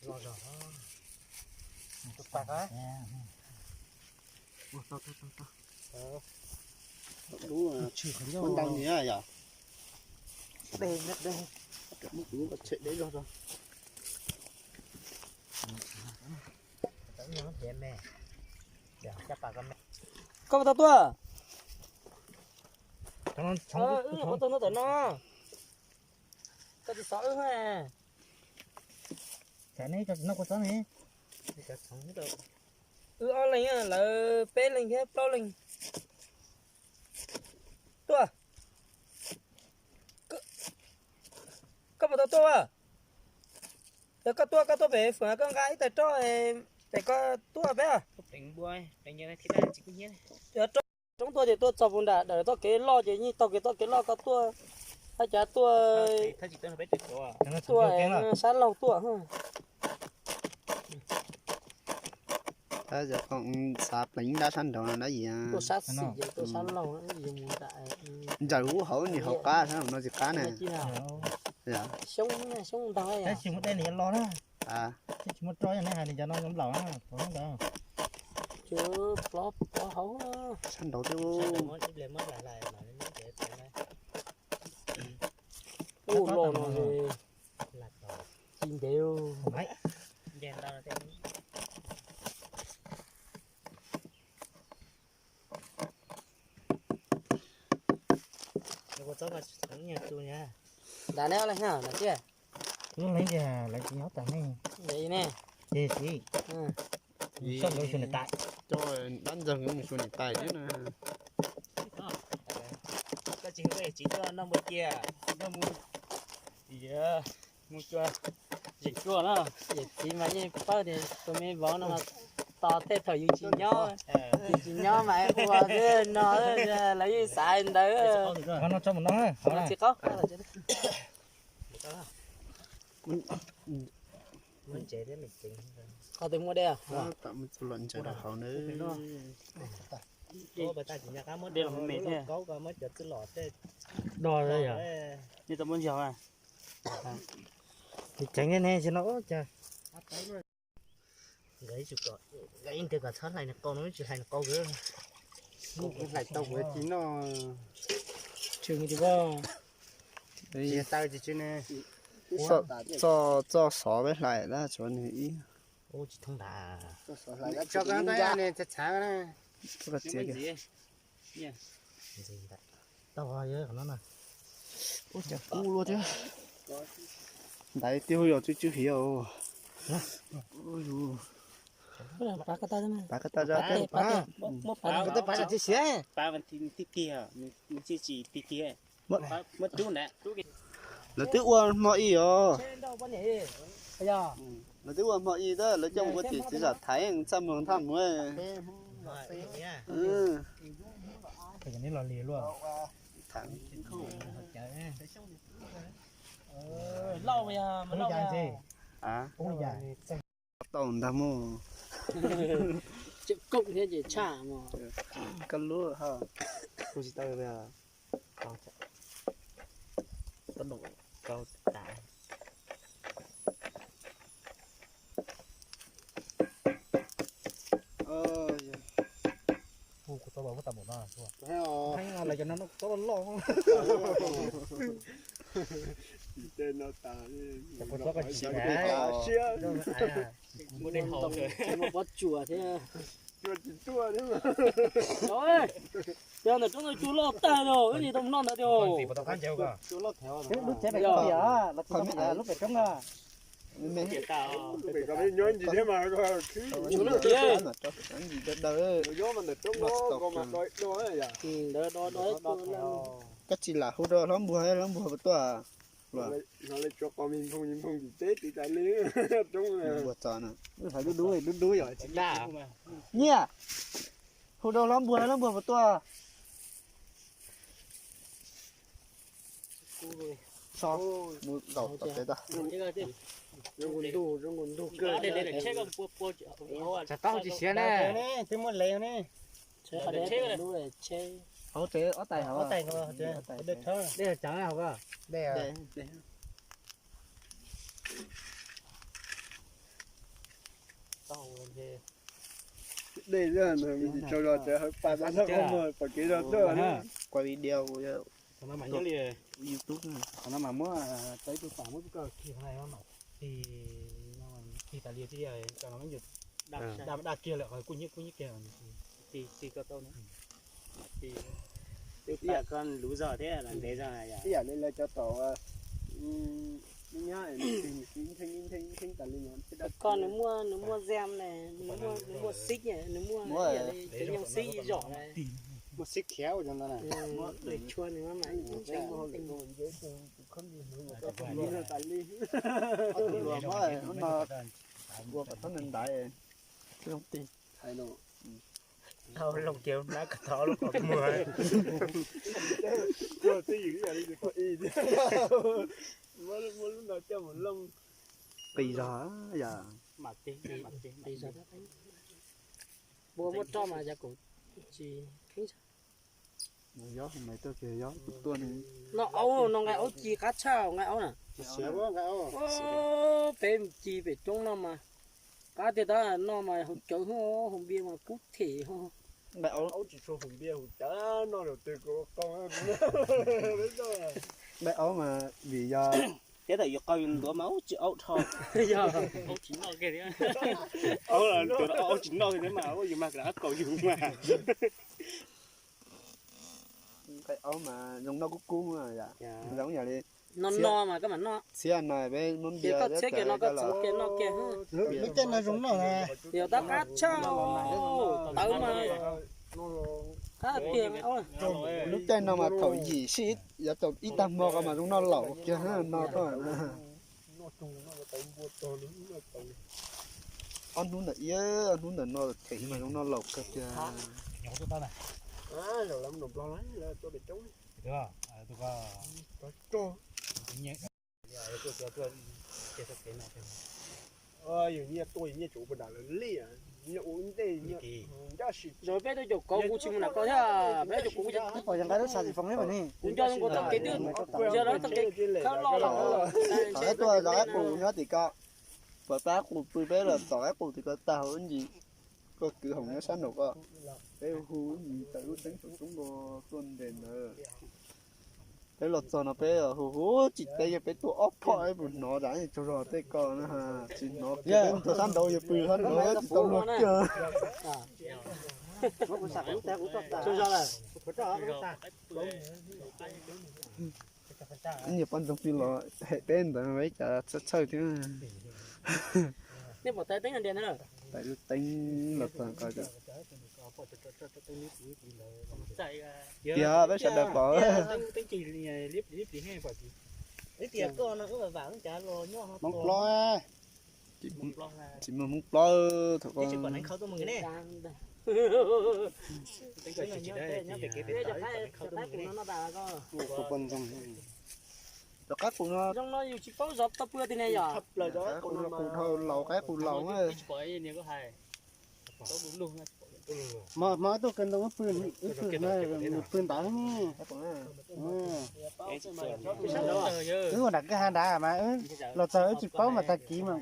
Los zog. Tus pas a. Ua tau tau tau tau. Lub, ntau ni yom. Dej dej. Muab kuv lub tshem deb zog rau. Koj puas tau tuaj? Wb ua tau no tam no. Koj tsis xav wb. Wb ob leeg, lawv peb leeg thiab plaub leeg. Tuaj. Koj puas tau tuaj? Yog koj tuaj, koj tuaj pem fwm koj nqa ib tais roj pem, koj tuaj peb. Roob tuaj ces tuaj txog puag nram dawm txoj kev loj ces yeej taug kev txoj kev loj koj tuaj. Hab cav tuaj, tuaj sab laug tuaj. Xav pleev dab sab nraud no dab yim. Tuaj sab xis ces tuaj sab laug, ntsaws hauv nim hauv qab no tsis qab na. Xyoob, xyoob ntag. Tsis muaj dej li los na. Tsis muaj roj, yog neb hais li cov no nplaum na. Plov plov hauv. Sab nraud xwb. Ub, los no ci ntev. Nram neb ob leeg na, nram tiaj. Wb leej ces lawv tsis nyob tas ne. Ces tsis, soj nkawd xyuas niam tais. Coj dab ntxawg nkawd mus xyuas niam tais thiab na. Koj tsis hu koj yawm txiv tuaj noj npua cia, mus cua, zem cua na. Yawm txiv mas yeej paub tias tus me vauv no mas tos tej thaum yus tsis nyob, yus tsis nyob mas ua xwb no, lawv yeej xav ntawd. Qhov no tso mus no, qhov no tsis qaub. Qhov twg muaj dej? Ntsaws rau hauv na. Dej los me thiab. Do yog nej tau muab ntsaug. Ceev ne si no cas. Nkawd yeej tias kom txhob hlais nws qau no, tsis hlais nws qau. Hlais tau kuv ci noj. Tshwm tias taw tsis tsis ne. Txoj xov peb hlais lawm tsuav nws ib. Tsis thoob nrad. Tso koj txhab na. Txiav kiag. Tau yog qhov no na. Ua cas kub luaj thiab. Ntaiv twb yog tsw tsw hiav. Pav koj tau, pav koj tau. Muab pav, muab pav tsis siav. Pav mas tig tig, nws tsis tig tig. Muab rub na. Lawv twb ua hmo ib os. Lawv twb ua hmo ib tab lawv coj mus ua tim txiv zam thaiv txaj muag thaj muag. Tau ntag mog. Koj lub ha. Kuv tsis tau. Tau tas. Kuv tau los muab tas npaum no. Heev lawm cov no tau los loj. Pob tsuas thiab. Yog ntawm roob ntawd cua loj tag li, wb tsis tau noj ntawd tiag. Lub tsev pem lub pem roob na. Koj tsis lam hu rau hlob npuag, hlob npuag puas tuaj? Npuag txog na. Nyiaj, hu rau hlob npuag, hlob npuag puas tuaj? Mus zaum tom tsev tag. Tsam tau tsis siav ne. Twb muab lev ne. Hauv tsev ob tais hauv. Dej ceev hauv. Dej, tsaug zog tsev hawv pas tas zog qhov muag pom kev zog tuaj. Kuv video kuv YouTube, qhov no mas muab tau ib tug pas muab koj khi qhov no mas khi, khi tas li thiab, cov no me nyuam daj daj kiag lawm, kuj nyiab kuj nyiab kiag. Khi khi koj tau na. Ib yam li lawv cov tom nyob nyob nthe nthe nthe tas li no. Koj nws muaj nws muaj zem ne, nws muaj xib, nws muaj ib yam li cov nyoo xib zom na. Muaj xib khiav ua cov ntawd na. Tshua nws mas ua kom thab nws ntaiv. Au, Looj kiag nab kov thov lub qhov muag. Muab lub no coj mus looj. Qis zog yom. Ua muab roj mas yog kuv tsis kheeb. Yob, yob kuv tuaj ne. No aub, no nqaij aub ci qab tshaj nqaij aub na. Peb ci pem roob no mas qab tiag tab, no mas haus cawv hwj, haus npias mas kub them. Nqaij aub tsis tshua haus npias haus cawv, no lawm twg kuv qau. Nqaij aub mas vim yog thiab thaum yus qau yus ntuav mas ub tsis aub dhau. Yog aub tsis noj kiag thiab. Aub tsis noj kiag thiab mas ub yus mag kaum yus mas. Nqaij aub mas zoo noj kub kub yom. Zoo yam li no no mas koj mam noj. Txhiab no peb muab npias koj txhiab kiag no koj txhoov kiag noj kiag. Lub caij no zoo noj na. Yog tab qab tshaj tawv mas qab tiag. Lub caij no mas thaum yim sij yuav tau ib tag hmo ko mas zoo noj laus kiag no koj. Ob hnub ntawm ib, ob hnub ntawm no them mas zoo noj laus kawg tiag. Yus nyiaj tuaj yus nyiaj tsuav ua nram lawv liaj, nyiaj ua ib ntej nyiaj ncaj si. Peb tuaj caum kauv kuv tsis mus nram koj thiab, peb caum kuv kuv nco kuv txoj kev twb, yog lawv txoj kev khawb loj los. Tom qab tuaj zov qaib qus nyob tim ko, pom pab qus pw peb los tom qaib qus tim ko tag hauv ib ntsis, koj kwv hoom nyob sab nraum ko, peb hu ib ntsis tawm lub teeb saum roob ko tuaj nres ntawd. Peb los txog no peb hu hu tsis teb, yog peb tuaj ob phom peb puas hnov zam tsaug zog tej ko na. Tsis hnov kiag, peb mus txog sab nraud yog pw sab nraud tsis tau luag kiag. Ib nyuag poj ntxoog pw los hem peb ntawd peb cas txhawj txhawj thiab. Tawm lub teeb los txog ko. Tiag peb sawv daws pom. Hmoob Plob, tsis muaj Hmoob Plob thaum ko. Cov qaib qus no, qaib qus no qus dhau laus qaib qus laus. Hmo ib tug kawg ntoo wb pw, wb pw ntawd ne. Wb ua nram kwj ha nrad mas los txog wb tsis paub mas tag kis mas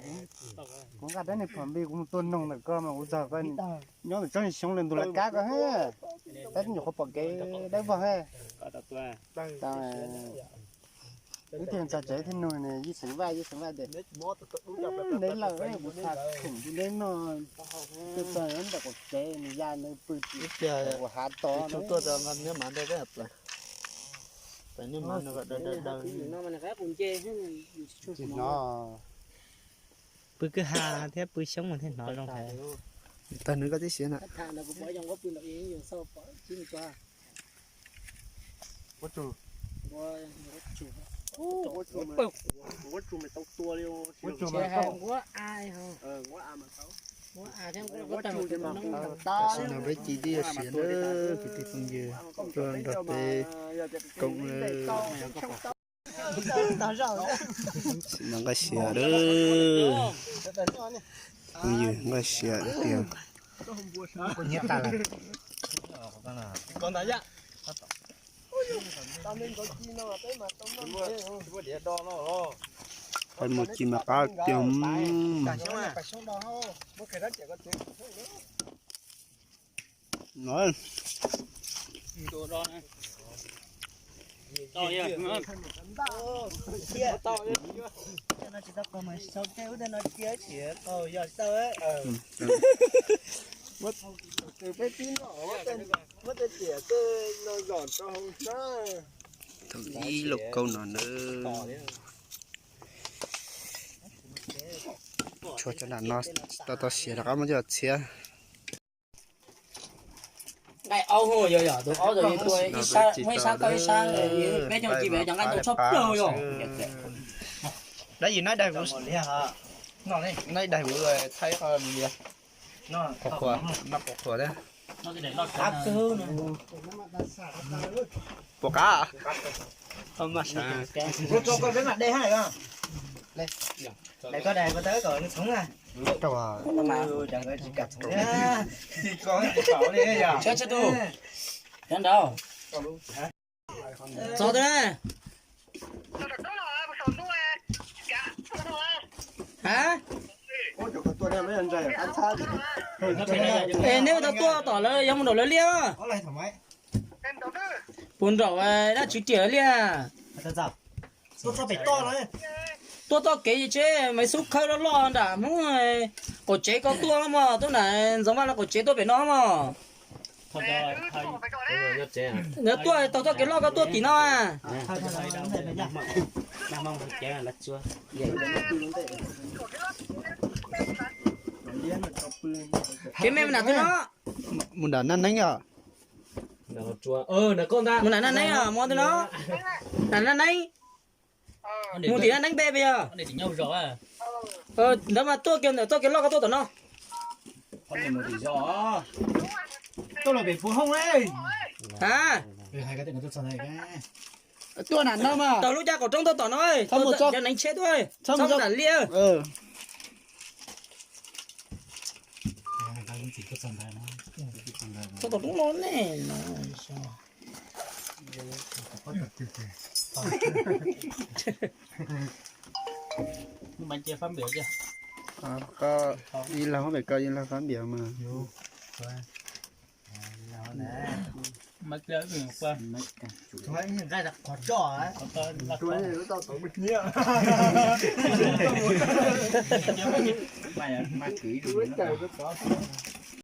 kuv nqa dab neeg phom npis kuv mus tua noog ntawm ko mas kuv txog ko nyob ntawm tsob xyoob lawm ntu lawv kab ko. Tab nyuam qhuav pom kev dawb vog. Wb thiaj txog tsev thiaj nug nws yij xeem Vaj, yij xeem Vaj tias, neb lawm kuv txhaj khoom rau neb noj, tuaj txog ntawm qaum tsev nws ya nws pw tim ua hav tod. Tuaj txog niag mav ntawd peb plaws, niag mav no daws daws. Tsis hnov. Pw kwj ha thiab pw xyoob mas thiaj hnov zoo heev. Tag nws koj tib siab na. Tam sim no peb ci tib zoo siav na kwv tij phooj ywg, tuaj nrog peb koom. Tam sim no nqaij siav lawm, phooj ywg, nqaij siav tiag. Qhov mus ci mas qab tiag. Thaum ib lauj kaub no na. Tshuav cov nram no tau tau siav rov qab muab coj txiav. Nqaij aub yog yog tus aub tus tua ib sab, muaj ib sab tau ib sab, peb cov ci pem cov nqaij ntau tshaj plaws yog. Dab yim naib daig kuv, naib daig kuv thaij qhov lias. Qhuav qhuav, noj qhuav qhuav thiab. Puas qab? Maj sav. Tau. Tsis tau. Cov nraud. Txog twg na? Ha? Es neb ua tau tuaj tom lawv yog mus nraum lawv liaj? Puas nraum dab tsi riam liaj? Tuaj txoj kev tsev Maiv Xub khawb loj loj nram Hmoob qaum tsev ko tuaj mog, tuaj nram Ntxoov Vaj lawv qaum tsev tuaj pem no mog. Nws tuaj tau txoj kev loj ko tuaj tim no. Kev me mus nram twg no? Mus nram Naj Neeb os. Mus nram Naj Neeb os, mus twg no? Nram Naj Neeb. Mus tim Naj Neeb pem pes yog? Ntawd mas tuaj kiag ntawm txoj kev loj ko tuaj tom no. Tuaj los pem puv hooj. Ha? Tuaj nram no mas. Taug lub caj qaum roob tuaj tom no, cov neev tsheb tuaj, txhob mus nram liaj. Txog tom roob no ne. Ib leeg pem ko ib leeg fab npias mas.